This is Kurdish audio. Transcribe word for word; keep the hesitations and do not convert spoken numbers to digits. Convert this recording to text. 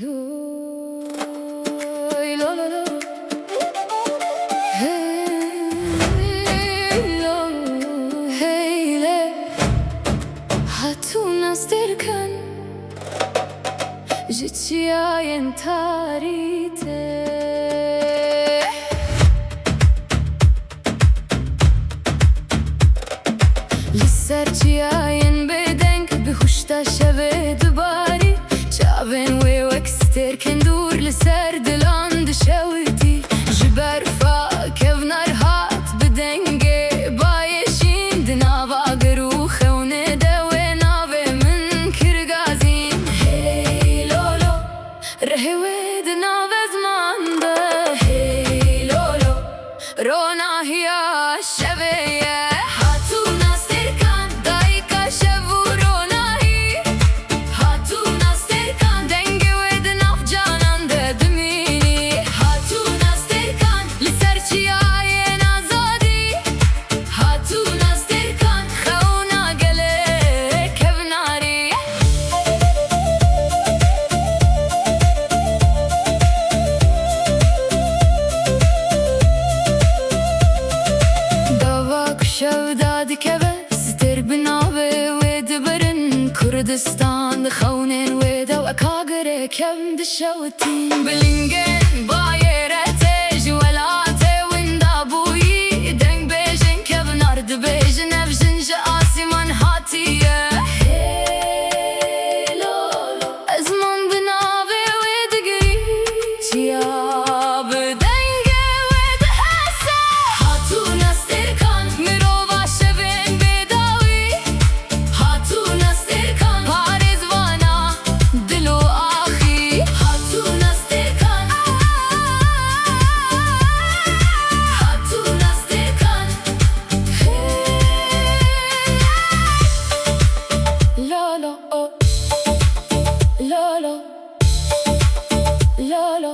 Loy, lo, lo, lo. Hey, lo, hey, le. Hatûna Stêrkan ji çiyayên tarî tê. Li ser çiyayên bêdeng bi huşta şevê dibarî, çavên wê wek stêrkên dûr li ser dilan dişewitî. Ji berfa kevnar hat bi dengê bayê şîn di nava gir û xewnê de wê navê min kir gazîn. Hey lolo, rihê wê di nav ezman de. Hey lolo, ronahiya şevê ye. Hatûna Stêrkan, dayika şev û ronahî. Hatûna Stêrkan, dengê wê di nav canan de dimînî. Hatûna Stêrkan, li ser çiyayên azadî. Hatûna Stêrkan, xewna gelê kevnarî. Gava ku şev dadikeve, stêrk bi navê wê dibirin. Kurdistan di xewnên wê de wek agirê kevn dişewitîn. Bi lingên bayê re tê ji welatê winda bûyî. Dengbêjên kevnar dibêjin, ev jin ji asîman hatiye. Hey lolo, ezman bi navê wê digirî. Çiya bi dengê wê dihese. Hatûna Stêrkan, mirova şevên bêdawî. Hatûna Stêrkan, parêzvana dil û axî. Hatûna Stêrkan. Hatûna Stêrkan. Hey. Lolo, oh. Lolo. Lolo.